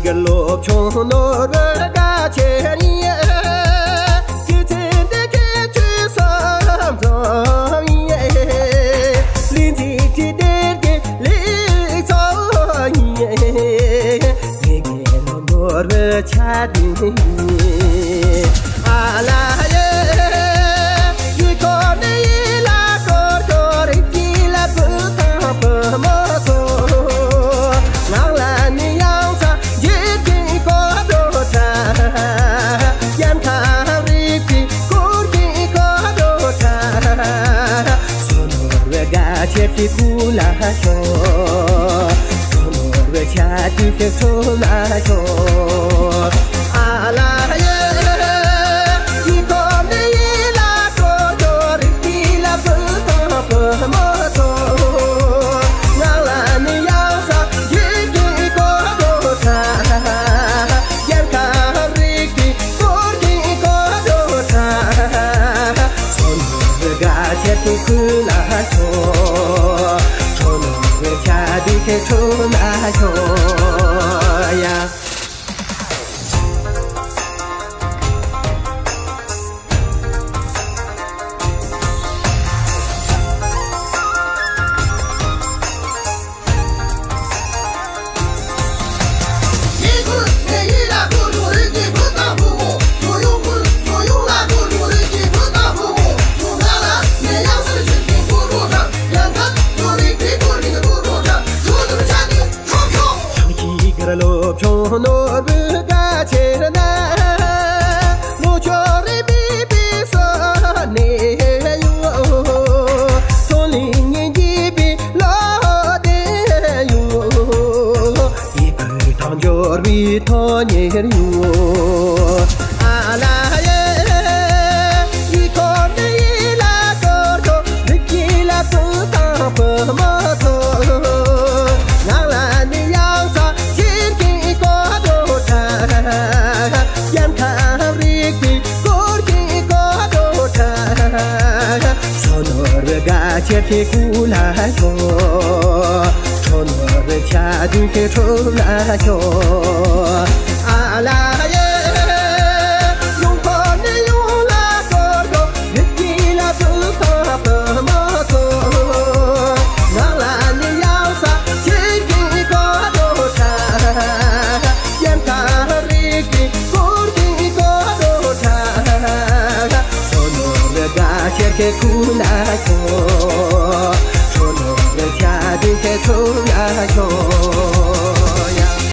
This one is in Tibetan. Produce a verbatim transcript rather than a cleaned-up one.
གི་སློབ་ཆུང་ནོར་བུ་དགའ་ཆེར་ཡིན། སྐྱེས་ཚེ་འདི་གའི་ཆོས་སམ་ཚོམ་ཡིན། ལི་འཛིན་གྱི་སྡེར་གྱི་ལེགས་ཚོགས་ཡིན། ངེད་ཀྱི་ནོར་བུ་ཆ་འདི་ཡིན། ཨ་ལ་ཡེ། ཡུལ་ཁོ་ནི་ཡིད་ལ་སྐོར་སྐོར་སྐྱིད་ལ་བུ་དང་བུ་མོ་ཚོ། ངག་ལ་ནི་ཡང་ས་འཇིག་གི་གོ་འགྲོ་ཁྲ། ཡན་ཁ་རིག་གི་སྐོར་གྱི་གོ་འགྲོ་ཁྲ། སོ་ནོར་བའི་དགའ་ཆེར་གྱི་ཁུ་ལ་ཤོ། སོ་ནོར་བའི་ཆ་དུས་ཀྱི་ཁྲོ་ལ་ཤོ། ཨ་ལ་ཡེ། ཡི་ཁོ་ནི་ཡི་ལ་ཀོ་ཀོ་རི་ཏི་ལ་བུ་ཐོ་བུ་མོ་ཐོ། ང་ལ་ནི་ཡང་ས་ཡི་གི་ཀོ་ཀོ་ཐ། ཡར་ཁ་རི་ཏི་ཀོ་གི་ཀོ་ཀོ་ཐ། སོ་ནོ་རི་ག་ཆེ་ཏི་ཁུ་ལ་ཤོ། ཁྲོ་ནོ་རི་ཆ་དི་ཁེ་ཁྲོ་ལ་ཤོ་ཡ། ལོ་ཆུང་ནོར་བུ་དགའ་ཆེར་ན། ལོ་ཆུང་རེ་བི་བི་སོ་ནེ་ཡོ། སོ་ལི་ཉིན་གྱི་བི་ལོ་དེ་ཡོ། ཡི་གུ་དང་འབྱོར་བའི་ཐོག་ཉེར་ཡོ། ཨ་ལ་ཡེ། ཡི་ཁོ་ནི་ཡི་ལ་ཀོར་ཀོ་རི་ཀི་ལ་ཀུ་དང་བུ་མོ་ཐོ། ང་ལ་ནི་ཡང་ས་ཕྱིར་གྱི་ཀོ་ཀོ་ཐ། ཡན་ཁ་རིག་གི་སྐོར་གྱི་ཀོ་ཀོ་ཐ། སོ་ནོར་བུ་དགའ་ཆེར་གྱི་ཀུ་ལ་ཤོ། ཁྲོ་ནོར་བུ་ཆ་དུས་ཀྱི་ཁྲོ་ལ་ཤོ། ཨ་ལ་ཡེ།